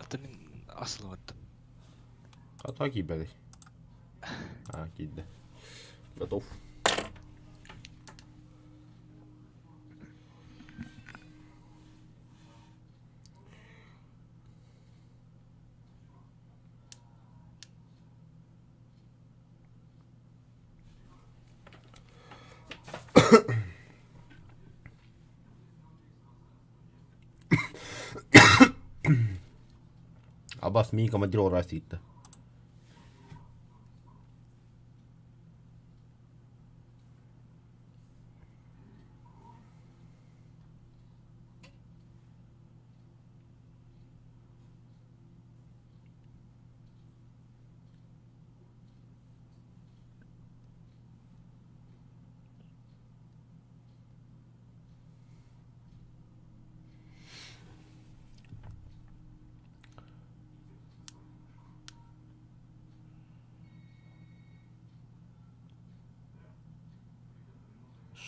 Ата мин асылыбаттым. Хата киирбэтэй. А, киирдэ. Готов. Абас мин командир олорор сиитта.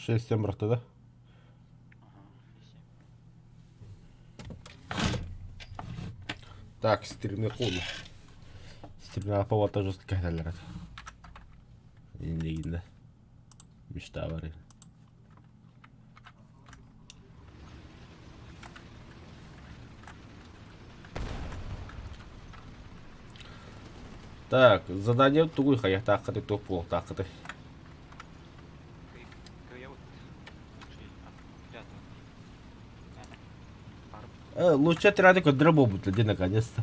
Шесть-семь бырахта да? Так, стримный кол. Стримный повода жестко кэһэллэр этэ. Иннигинэ. Мечта бар. Так, задание тугуй хайахтааххыты туох буолуохтааххыты? Лучше отряды көддөрө буолбут дии наконец-то.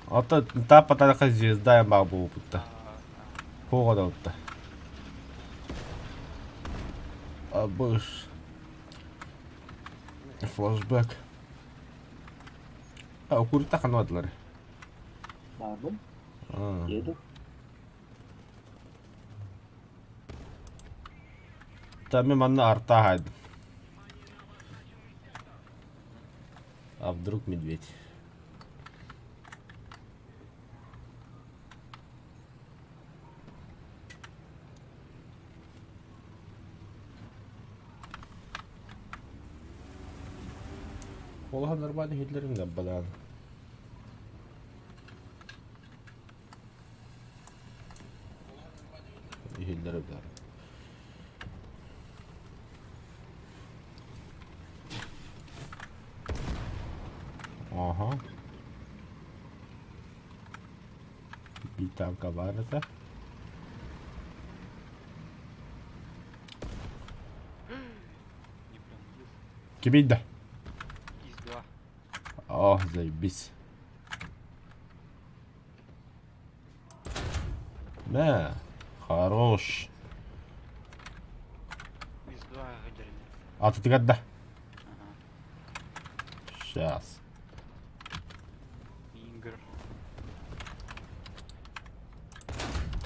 Ото таппатараха звезда баа буолбутта. Хуоҕа Абыш. Флешбэк. А, укурта ханвадлар. Баарбын. Еду. Та мен манна арта хайдым. А вдруг медведь? Олаһа нормально иһиллэрин габбадаан. Иһиллэрэ баар. Ага. Биир танка баар этэ. Не прям из. Кимий да? Из 2. О, заебись. Мэ, хорош. Из 2 выделили. А ты когда? Ага. Сейчас. Ингр.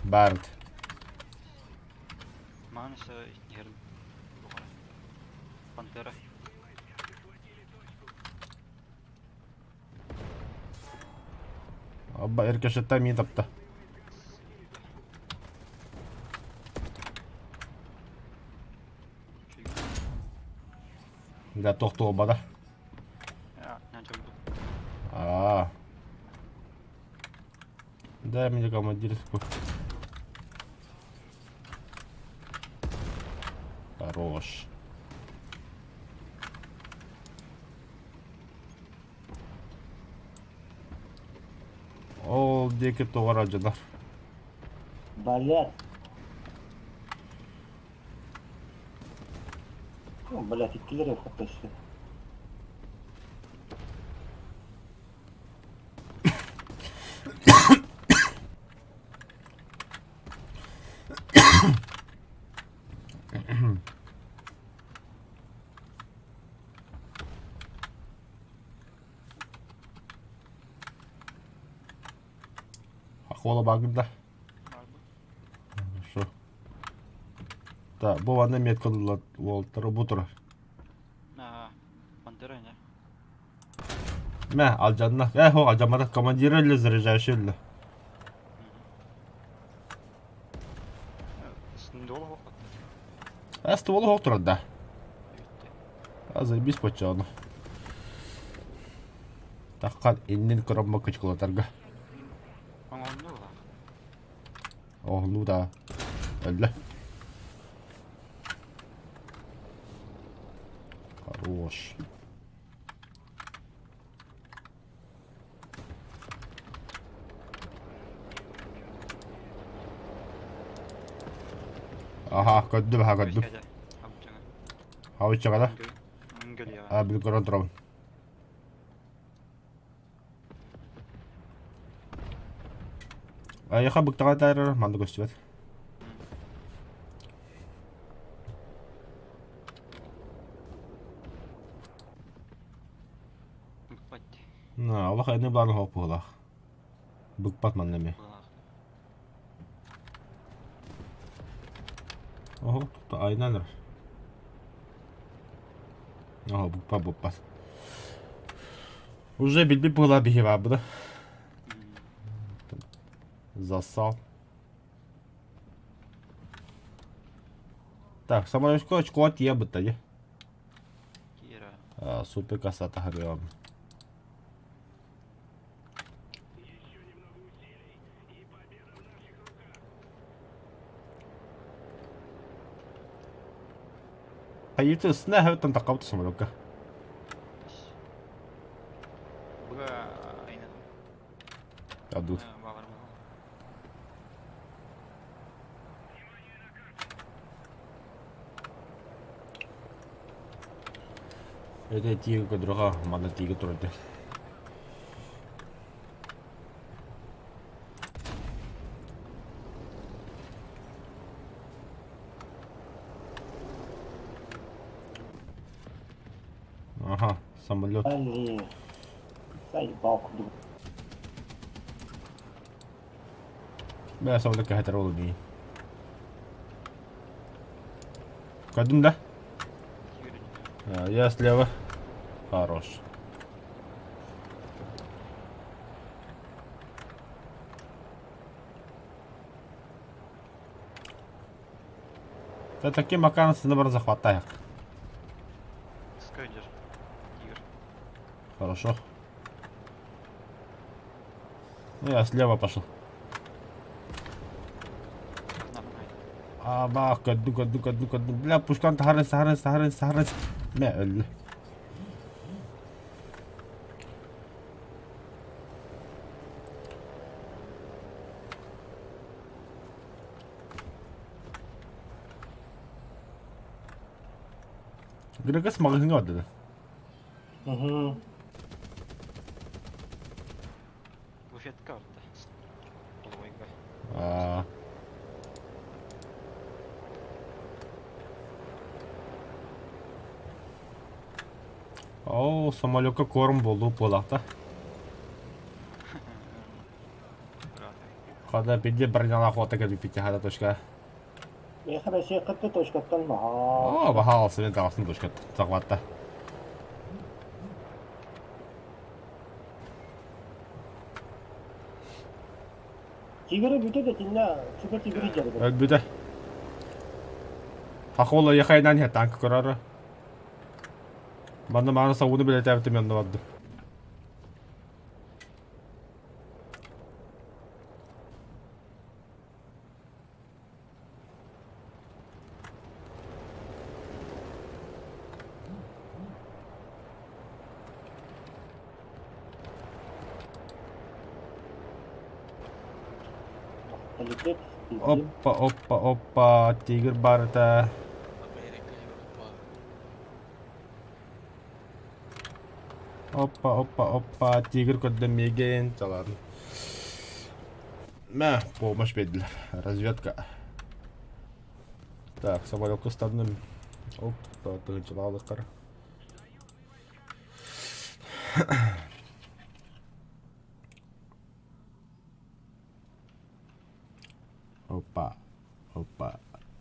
Барт. Манса нерн. Пантера. Абба эркешеттен мин тапта. Да тохтуолбата. Аа. Дай мне командирскую. Хорош. Ол диэки тоҕо дьонор. Блядь. Ну, блядь, иккилэр хаппасы. Акула баагын да? Хорошо. Так, бу ванна метка уолтары бу турар. Пантера не? Мә, алдьанна. Э, о, алдьаммата командир өллө, заряжающий өллө. Э, ствол оһох турар да. А, заебись почему. Таххан иннин көрөммө кычкылатарга. Оҥоһунну улаах. Оһунну да. Өллө. Хорош. Аха, көрдүм, аха көрдүм. Хабыччаҕа да? Аа, били көрөн турабын. Айаха быктаҕа таарар, манна көстүбэт. Быкпат. На, олох эни баарын хоп буолах. Быкпат манна эми. Oho, tuttu aynen. Oho, букпат букпат. Уже билбит буола биһи баарбыда. Засал. Так, самолетка очко тие бытта дии. Кира. Супер касса таһарыам. Хайыты ысына хэвтан таққабыт самолетка. Быга айна. Адут. Баҕар Это тиги көдөрөҕө манна тиги турар Ага, самолет. Блин. Заебал куда. Бля, самолет кэһэтэр ол дии. Көрдүм да? Я слева. Хорош. Да таким макаром сына захватаях. Скайдер. Тигр. Хорошо. Ну, я слева пошел. А, бах, көрдүм, көрдүм, көрдүм, көрдүм. Бля, пушкан таһарын, таһарын, таһарын, таһарын. Мэ, өллө. Грегас маҕаһыҥҥа барда да? Угу. Буфетка барда. Половойга. Аа. Оо, самолекка корм буолуу буолаахта. Хада пиди бронялаах уота кэлбиппит хада точка. Миэхэ бэсиэххэ точкаттан баһаа. Оо, баһаалса мен таҕыстым точка саҕалатта. Тигры бүтэ да тиннэ супер тигры дьарыгыр. Өлбүтэ. Хахола яхайнан иһэ танк көрөрө. Манна мааны сабыны билэтээбитим онно бардым. Полетит. Пиздим. Опа, опа, опа, тигр барыта. Америка, Европа. Опа, опа, опа, тигр көрдө миигин чаларын. Мэ, помощь биэрдилэр. Разведка. Так, самолекка ыстанным. Опа, тыһыынчалаалыктар. Опа, опа,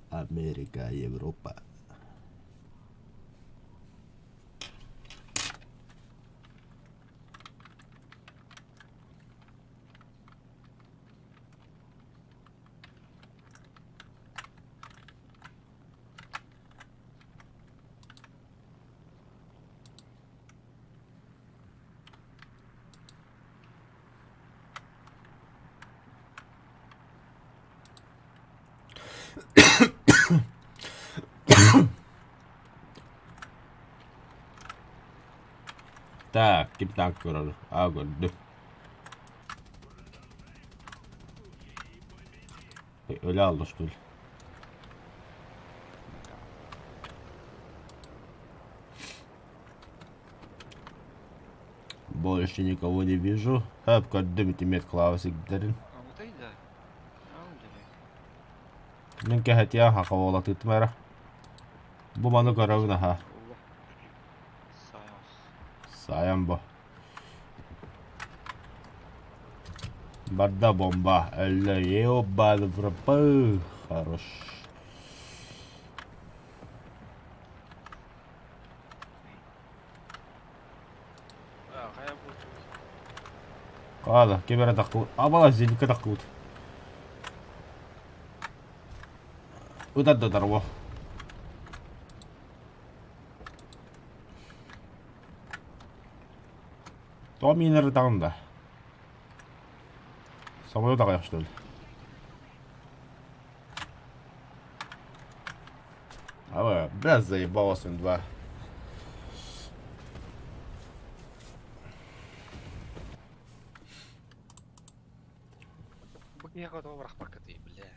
Америка, Европа. Так, ким танк көрөр? А, көрдүм. Өлө алды что ли? Больше никого не вижу. Хөп, көрдүм ити медклава сирдэрин. Алтай да. Мин кэһэтиэх хахаволатыытым эрэ. Бу маны көрөбүн аха. Сайан бу. Барда бомба. Өллө. Ебаный в Хорош. Хаала, ким эрэ тахтыбыт. Абала зенитка тахтыбыт. Ытар да дарво. Тоҕо миинэр ытаҕын да? Самолет аҕыйах что ли? А, бля, заебалось он два. Бу киһиэхэ тоҕо бырахпаккытый, бля.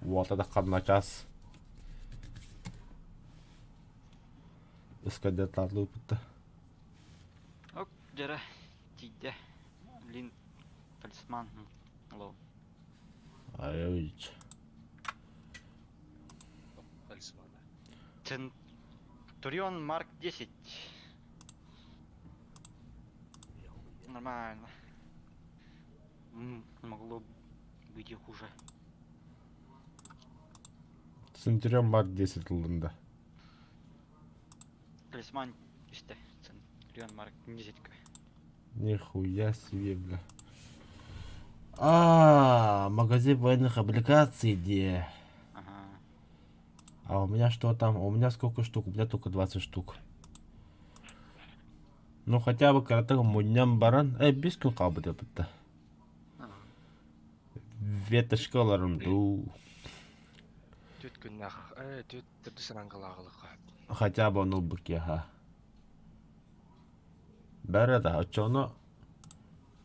Уота да ханна час. Ыскадетаарлыыппыт да. Ок, дьэрэ, тиийдэ. Блин, талисман. Лоу. Айович. Талисмана. Центурион Марк 10. Нормально. Могло быть и хуже. Центурион Марк 10 ыллын да. Талисман истэ. Центурион Марк 10. Нихуя себе, бля. А, магазин военных облигаций где? Ага. А у меня что там? У меня сколько штук? У меня только 20 штук. Ну хотя бы кыратык мунньан баран. Э, биэс күн хаалбыт эбит. Веточка ыларым дуу. Түөрт күннээх, э, түөрт төрдүс рангалааҕылыкка. Хотя бы ону ылбыт Бәрі да, оччоҕуна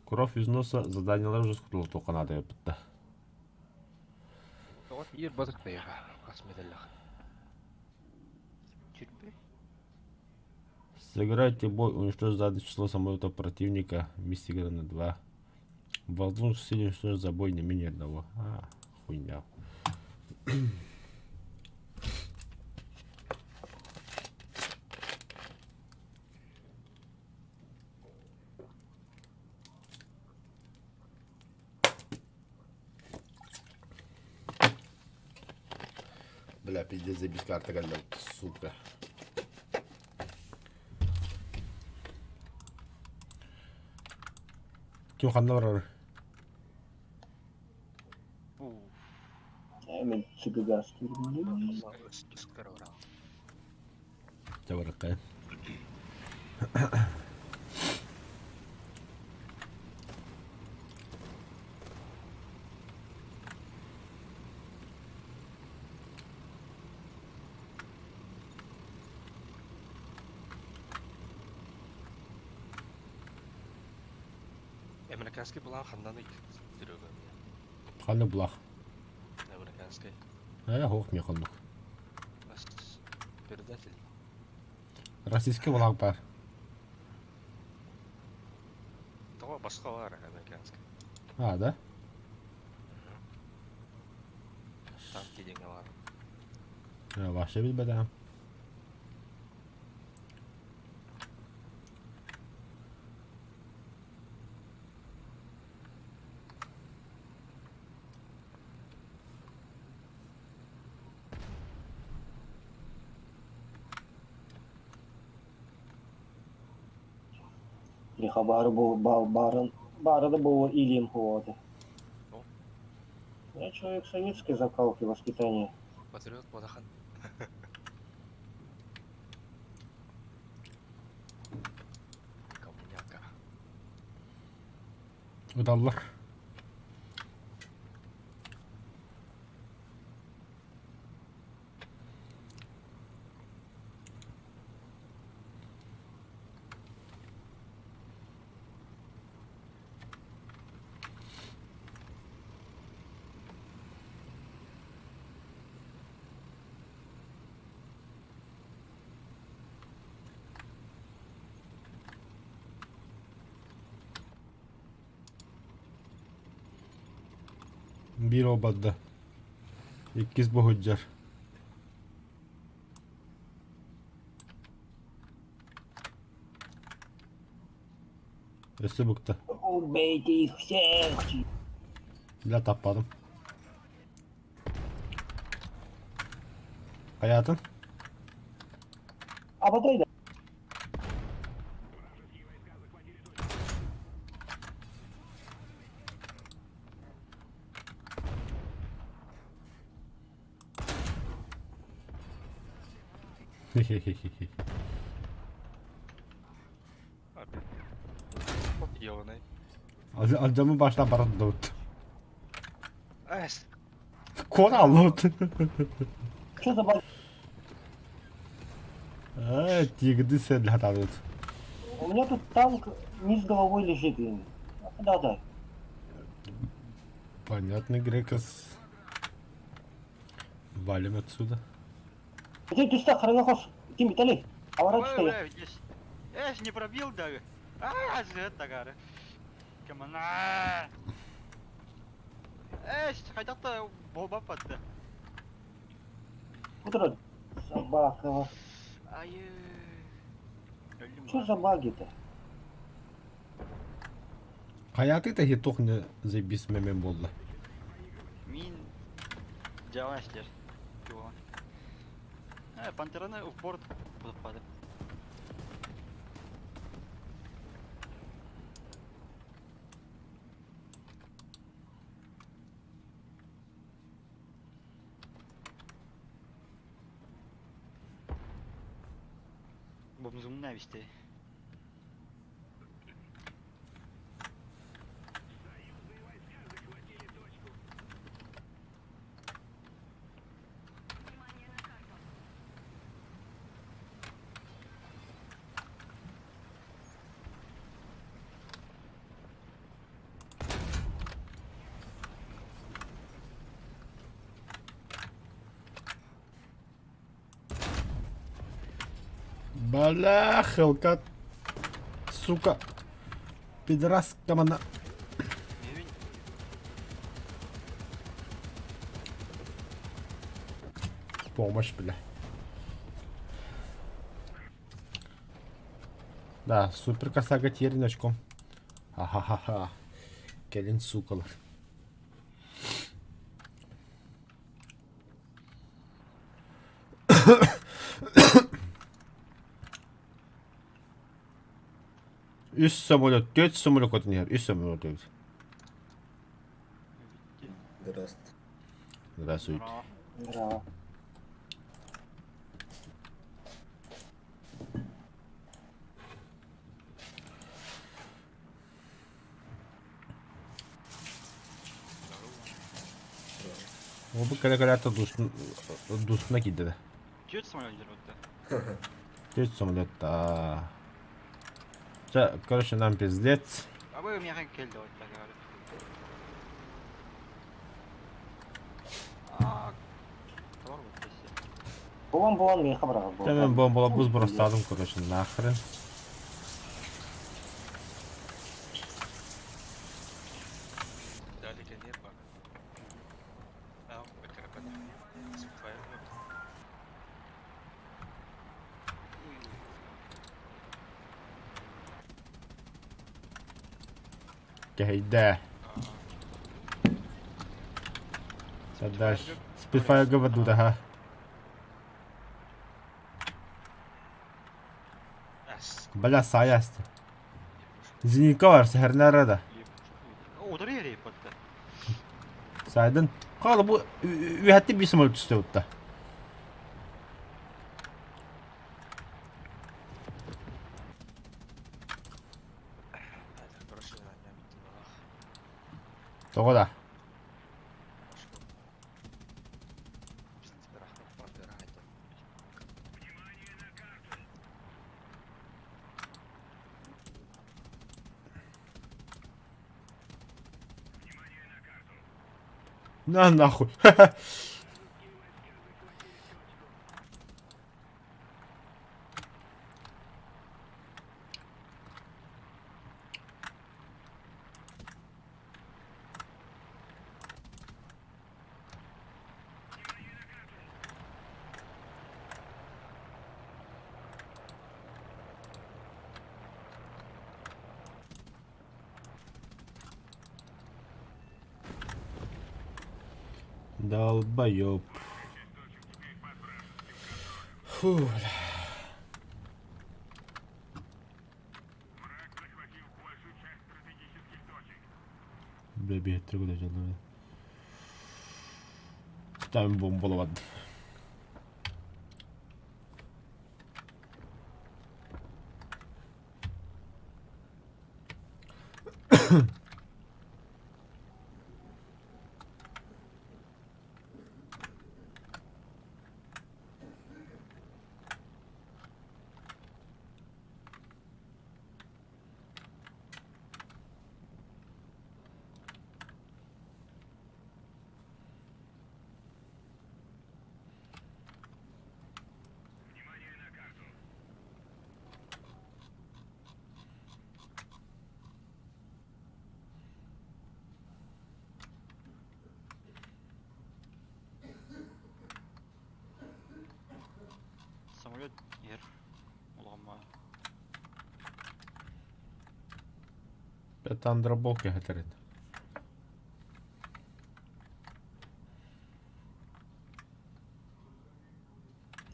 кровь из носа заданиелар уже скутулутуохха наада эбит да. Тоҕо биир батыктайга хас медаллах. Тюрьбе? Сыграйте бой, уничтожить заданное число самолетов противника. Миссия игра на 2. Возможность уничтожить за бой не менее одного. А, хуйня. Бля, пиздец, заебись карта галля, сука. Ким ханна барар? Уф. Мен цыгыгас Искер баран. Дьэ барыккайын. Американский былаах ханнаный түрөгө. Ханна былаах? Американский. Ээ, суох миэхэ оннук. Передатель. Российский былаах баар. Тоҕо босхо баар американский. А, да? Танки диэҥҥэ баар. Э, вообще билбэтэҕим. Миэхэ баары баарын баара да буолуо илиим суоҕа О. Я человек советской закалки воспитания. Патриот буолахан. Коммуняк. Ыталлар. Биир уолбарда. Иккис боһуддьар. Өссө букта. Убейте их всех! Бля таппадым. Хайатын? Абатай да. Ебаный. Алдьаммын баштан баран добут. Эс. Куора аллыбыт. Что за баг? Ээ, тигрди сэллэхатаабыт. У меня тут танк низ головой лежит, блин. Да, да. Понятно, Грекос. Валим отсюда. Где түстэ хараҥа Ким Виталий? Авара Ой, түстэ. бля, здесь. Эш, не пробил даже. А, зря тагары. Камана. Эш, хайдахта боба падда. Утро. Собака. Ай. Өлдүм. Что за баги-то? Хайаты да туох не заебись мемен буолла. Мин дьаҕан эстэр. Чуган. Э, пантераны упор падып. Бомзумна висте. Бля, Хелкат. Сука. Пидораска мана. Помощь, бля. Да, супер косага терин очком. Ха-ха-ха-ха. Кэлин сукалар. Үс самолет, түөрт самолет көтөн иһэр, үс самолет эбит. Здравствуйте. Здравствуйте. Здраво. Ол бу кэлэ-кэлээт душна киирдэ да. Түөрт самолет дьарбытта. Түөрт самолет да. Чэ, короче, нам пиздец. Абы миэхэ кэллэ вот так говорю. А, товар вот здесь. Булан-булан миэхэ быраҕар Чэ, мен бомбалабыз бросадым, короче, нахрен. Дали кэнниэр баар. Аа, бэккэрэ Спитфайр вот. Кэһэйдэ. Дальше. Спитфайрга ведут, ага. Эс. Бля, саясты. Зенитка бар, сэһэрнээр да. Удары рейпатта. Сайдын. Хаала бу үһэтти биир самолет түстэ утта. Короче, Тоҕо да? На нахуй. Долбоёб. Фу, бля. Бля, биһиттэр куда Там бомбалабат. Самолет иһэр улахан Это андробол кэһэтэрин.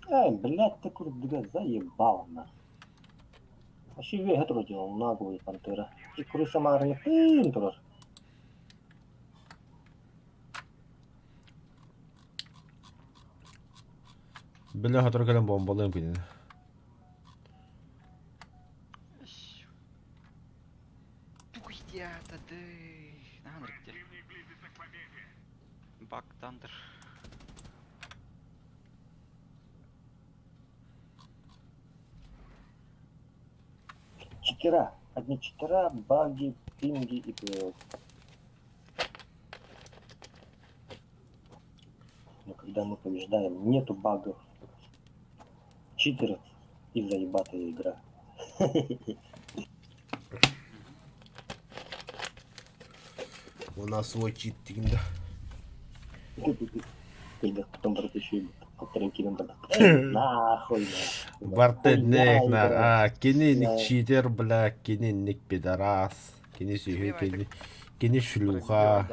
Эй, блядь, ты курдуга заебал нахуй. Вообще ве делал наглый пантера. И крыса марны тын турар. Били сотору кэлэн бомбалыам кинини. Тугуйдята дыы. Наһаа ынырык Бак Тандер. Читера. Одни читера, баги, пинги и ПВО. Но когда мы побеждаем, нету багов, читеров и заебатая игра. У нас свой чит да. Когда потом брат еще полторы километра. Нахуй, Бартенек на а кини ник читер бля кини ник пидорас кини сүйү кини кини шлюха.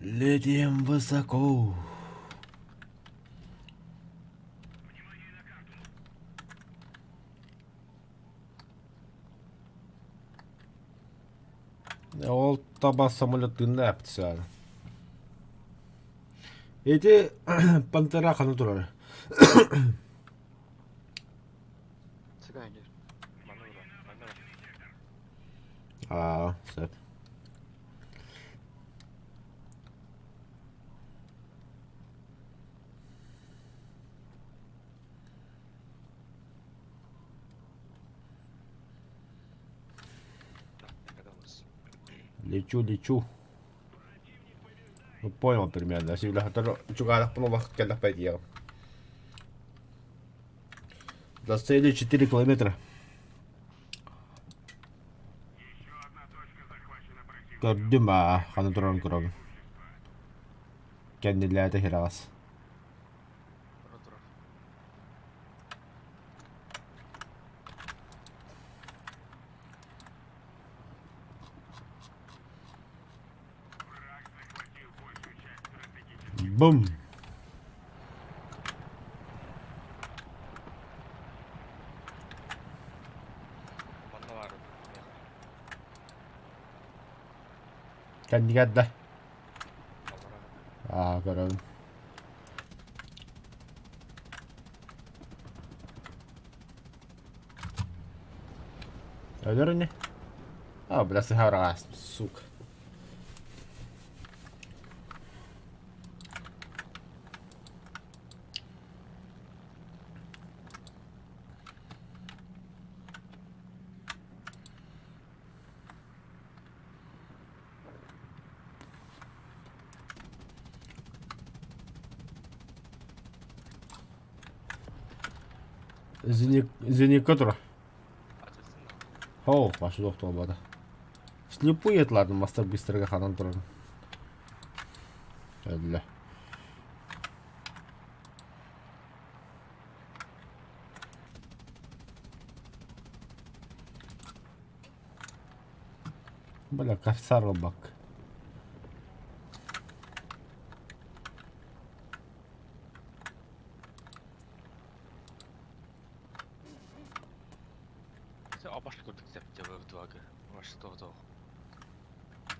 Летим высоко. Ол таба самолет тыынна эптисээр. Ити Пантера хана турар. Сыгайдыр. Манна ура, манна ура. Аа, сөп. Догадалась. Лечу, лечу. Ну понял примерно. До цели 4 километра. Көрдүм аа, хана туран көрөбүн. Кэннилээтэ хирагас. Тура тура. Бум! Манна баар Кэннигэр да. Аа, көрөбүн. Өлөр ини. А, бля, сыһа сука. Зенитка тура. О, башы тохтолбата. Слепую етлардым, мастер быстрого ханан турар. Өллө. Бля, корсар бак.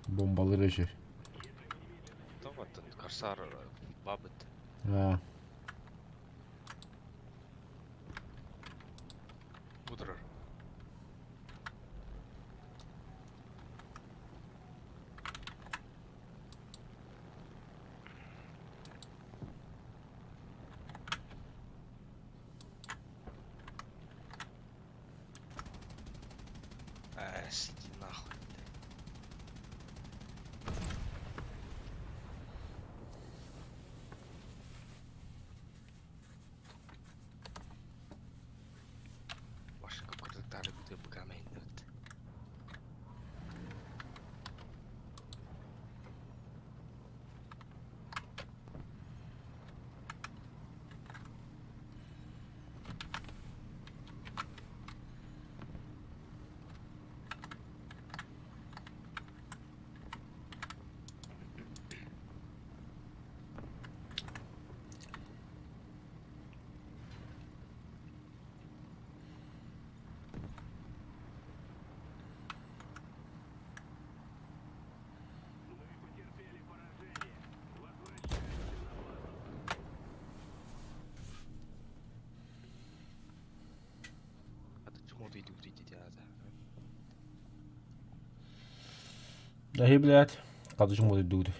Бомбалыр эши. Корсар бабыт. А. Будрар. Э, иди нахуй. Башка кырдыктары бүтө быкамайын. Да и, блядь, кадышым будет дуды.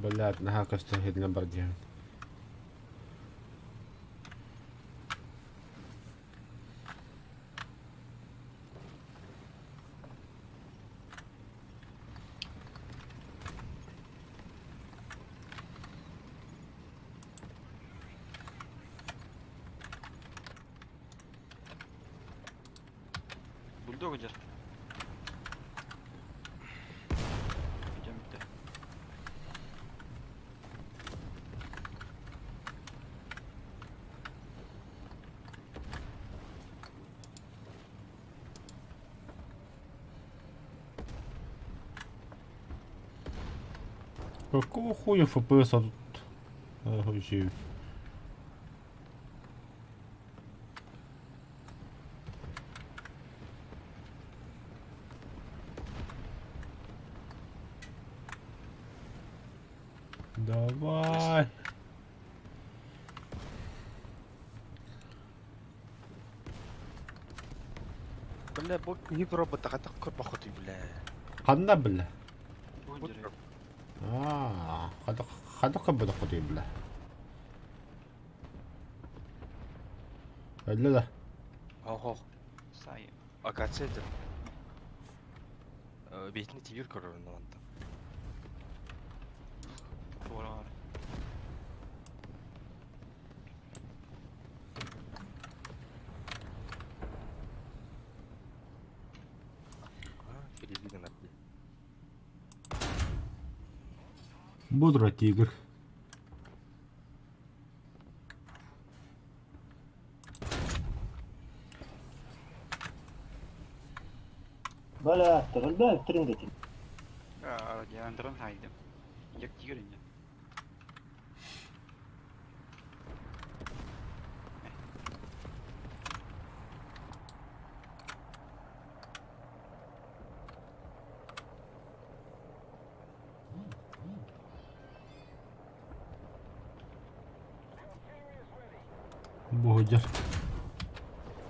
Блядь, наһаа көстөр иһитинэн бар диэбин. Бульдог идет. Идемте. Какого хуя ФПС тут? Вообще. Давай. Бля, бу киһи робота көрбөхөтүй бля. Ханна бля? Бу дьэрэ. Аа, хадах хадах көрбөтөххүтүй бля. Өллө да. Оһох, Сай. акация этим. Бейтini тигр көрөрүн мантан. Туора. Переведи на бля. Бодро тигр. Бля, өлбө өлтүрүн дэтин. Диандран хайдым. Як тигр инде. Буһудьар.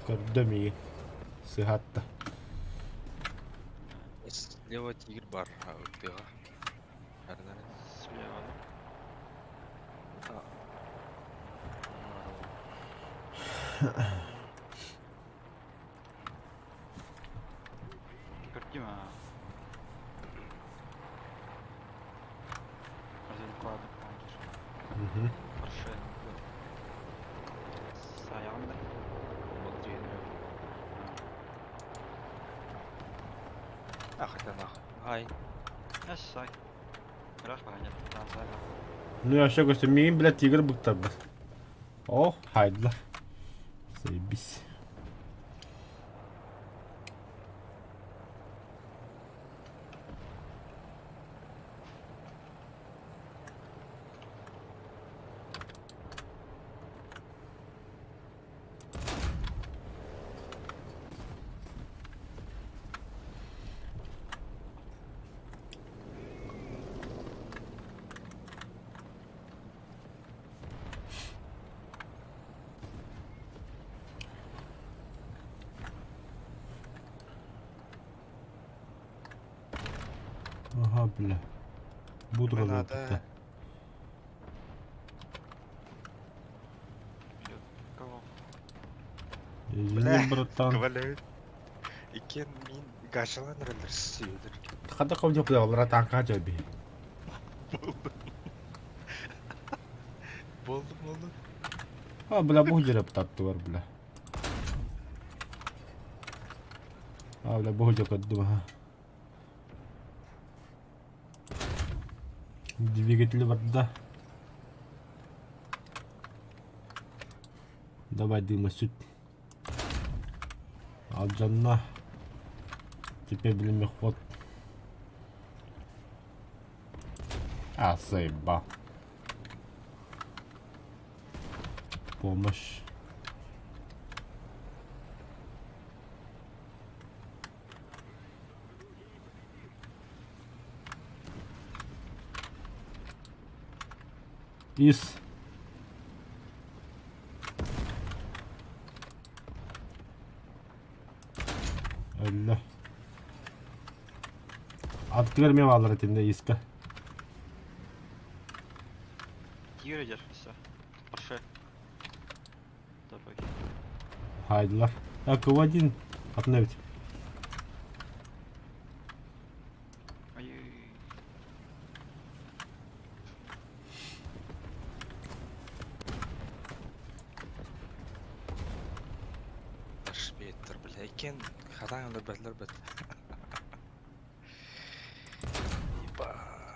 Көрдө миигин. Сыһатта. Слева тигр бар, тыга. Арнары. Слева, да? Көрдүм аа. Разведкалады Мгм. Хорошо. Саягында. Вот две. Ах, это нахуй. Ай. Эс сай. Рах баганят. Там сай. Ну я вообще көстө миигин блядь тигр быктарбыт. О, хайдылар. Заебись. Ага, бля. Бодро Надо. Кого? Извини, Бля, братан. Квалют. Икен мин гашалан рөлдер сүйдер. Хата ком бля, братан кача би. Болду болду. А, бля, бу жереп таттылар, бля. А, бля, бу жереп каттым, ага. Двигатели барда. Давай дыма сүт. Алдьанна. Теперь, блин, мехвод. А, заеба. Помощь. Ис. Өллө. Аттыгар эмиэ бааллар итиннэ иска. Киирэ все. Парше. Второй. Хайдылар. Так, один. Обновить. Ай. Шпеттер, бля, иккен хатаан өлөрбөтүлэр бэт.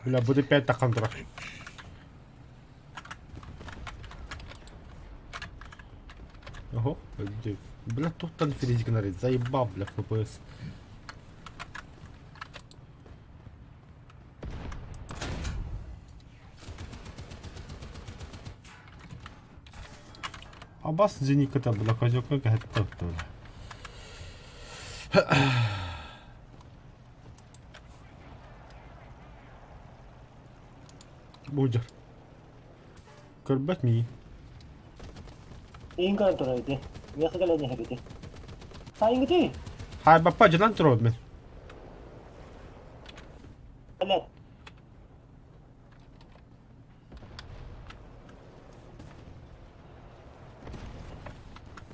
Бля, будет 5 таххан турар. Ого, бля, тут там фризик нарит, заебал, бля, ФПС. Абас зениката, бля, козёка кэһэтте бля. Будер. Көрбөт мии. Иин көрөн турар ити. Миэхэ кэлэн иһэр ити. Сайыҥҥытый? Хайбаппа дьонон турабын мин. Блядь.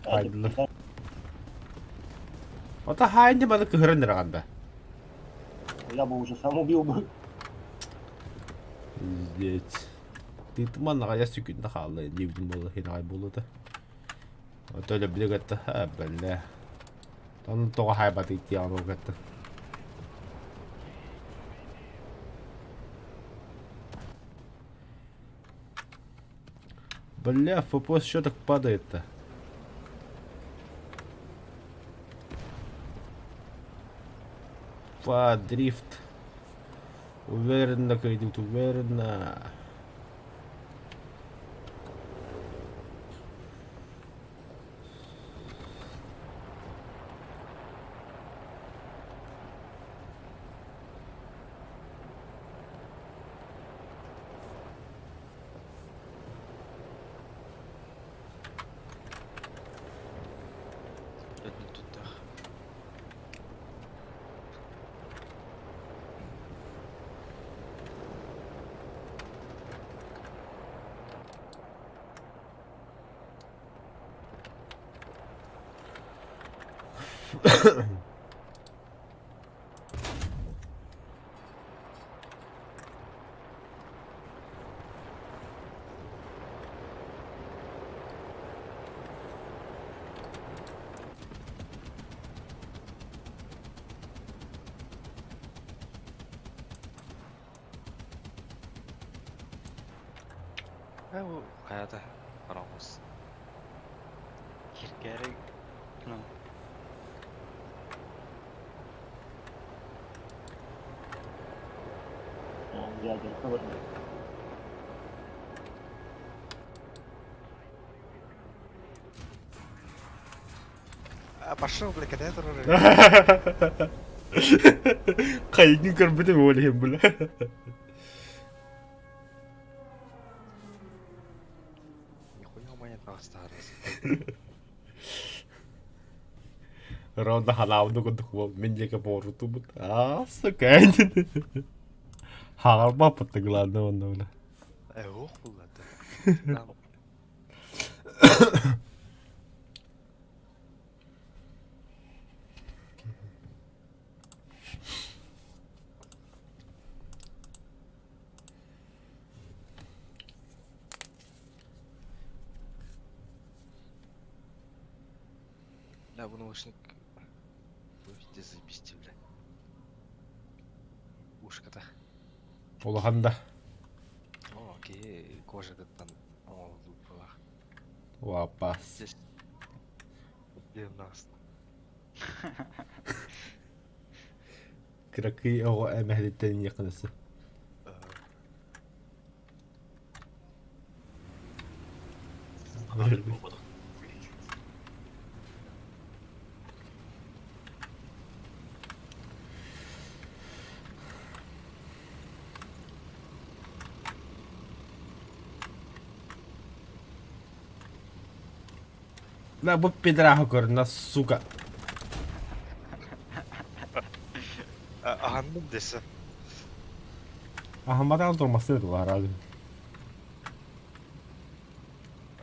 Хайдылар. Ото хаайын маны кыһыран эрэ Я бы уже сам убил бы. Пиздец. Тыытыман аҕайа сүкүннэ хаалла диэбитим буолла хинаҕай буолуота. Ото өлөбүлү кытта ха бэллэ. Тону тоҕо хаайбатый диэҕин ол кытта. Бля, ФПС что так падает-то? Па, дрифт. Уверенно идут, уверенно. Өлбүт туттах. Ээ бу хайата хараҥас. Киркэрик. Ну. Ядерка вот. А пошел, бля, когда это уже? Хайгын көрбүтүм ол иһин бля. Нихуя у меня таҕыстаарас. Ронда халаабыны курдук буол мин диэки буорутубут. Аа, сука. Хаҕарбаппыт да главное онно бля. Э, ох буллата. Бля, бу наушник. Везде заебись, бля. Ушката. Улахан да. О, окей, кожа там. О, была. Уапас. Здесь. 90. Кыракый оҕо эмэһэтиттэн якынысы. На бу пидораху көрүнэ, сука. Аһанным десе. Аһамматаҕын турмастын этэ улаһараадым.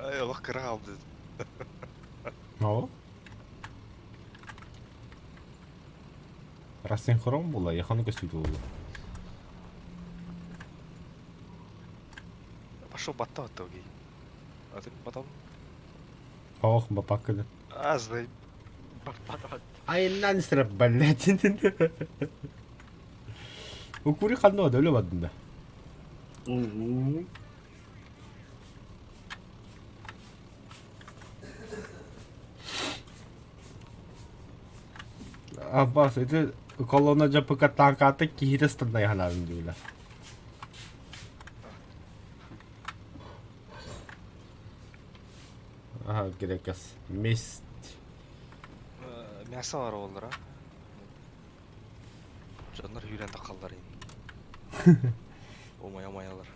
Олох кыра хаалбыт. О. Рассинхрон буолла, яханы көстүүтэ буолла. Пошел батта итоги. А ты потом... Ох, бапаккыды. А, знай. Айынан сырап блядь. Укури ханна өлө бардым да. Угу. Аббас, ити колонна дьапыка таанкаата киһитэ станнай ханаарын диилэр. Ага, грекас. Месть. Мясо бар оллара. Дьоннор үүрэн таххаллар ин. Умайа умайалар.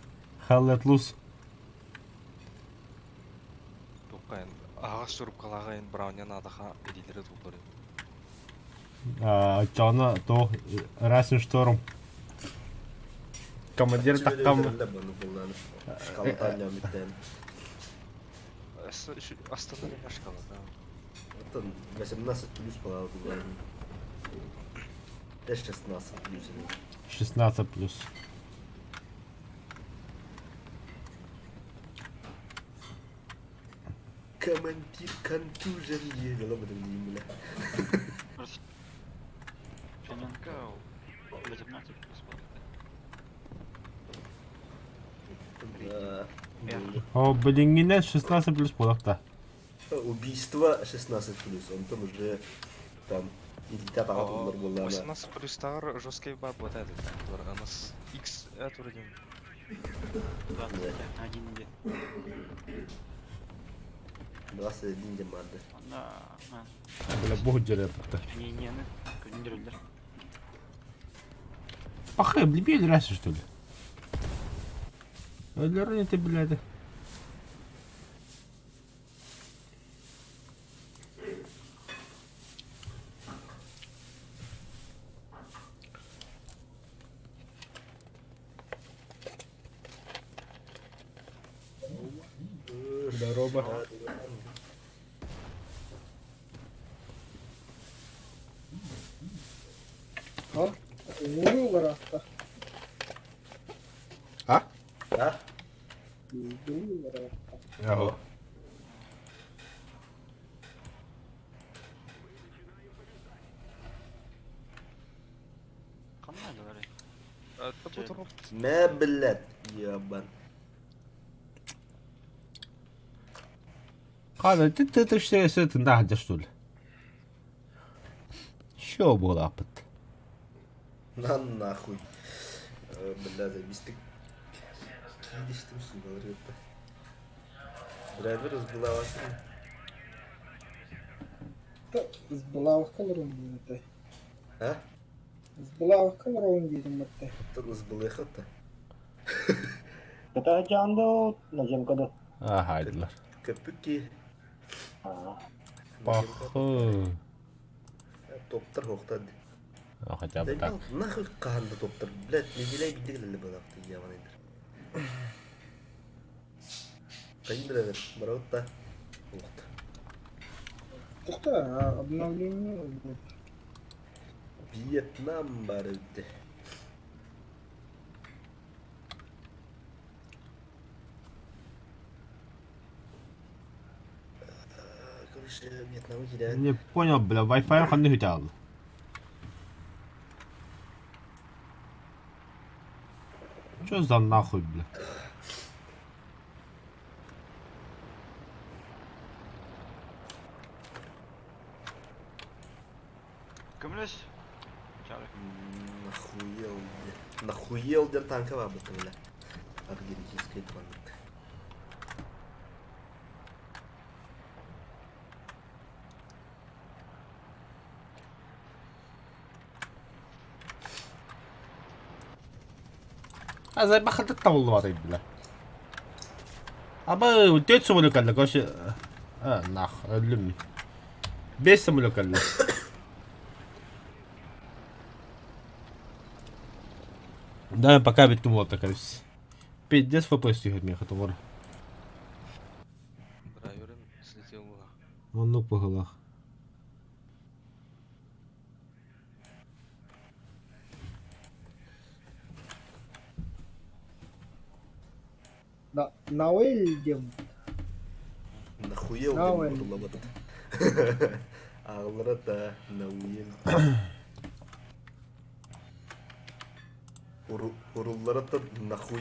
Hell let loose. Туққайын аҕас суруккалааҕайын брауня надаха илиилэри туллар. Чоно то Russian Storm. Командир тахтам. Астана шкала, да. Оттон 18 плюс была 16 плюс. 16 плюс. Командир контужен ела бы там бля. Фененко 18 плюс Да. О, билиҥҥинэн 16 плюс буолахта. Убийство 16 плюс, он там уже там илдә тагы буллар 18 плюстар жесткий бар вот этот. У нас X это вроде. 21 де. 21 де марды. Ана, Бля, бог дерепті. не не не, күндүрүллэр. Пахай, блебели раз что ли? Өлөрүн это блядь. Здорово. Vuruyorlar hatta. А? А? Vuruyorlar hatta. Ага. Ханна дылары. Мэ, блядь, ебан. Хана, ты ты ты что это нахда что ли? Что было опыт? На нахуй. Бля, заебись Кидиштим сугалар это. Драйвер разбила Сбылавка рун диэтэ. А? Сбылавка рун диэтим этэ. Оттон сбылыхата. Это жанды наземка да. Ага, айдылар. Көпүки. Пахы. Топтар хоқтады. А, хотя бы так. Нахуй қанды топтар. Блядь, неделя бидегілі балақты яман эдер. Қайын драйвер, барауытта. Уқты. Тухта обновление будет. Вьетнам бар өтті. Короче, Вьетнам кире. Не понял, бля, Wi-Fi ханны хүтәл. Чё за нахуй, бля? Көмөлөс. Чары. Нахуел, бля. Нахуел ден танка бар бу бля. Аргентинский танк. А за бахата табылды бля. Аба, тет самолет калла, короче. А, нах, өлүм. Бес самолет калла. Да, пока бит вот такая. Пиздец FPS түһэр миэхэ товар. Оннук быһыылаах. На Науэль диэн Нахуел диэн Науэль. уруллабыт. Ааҕыллара да Науел. Уруллара да нахуй.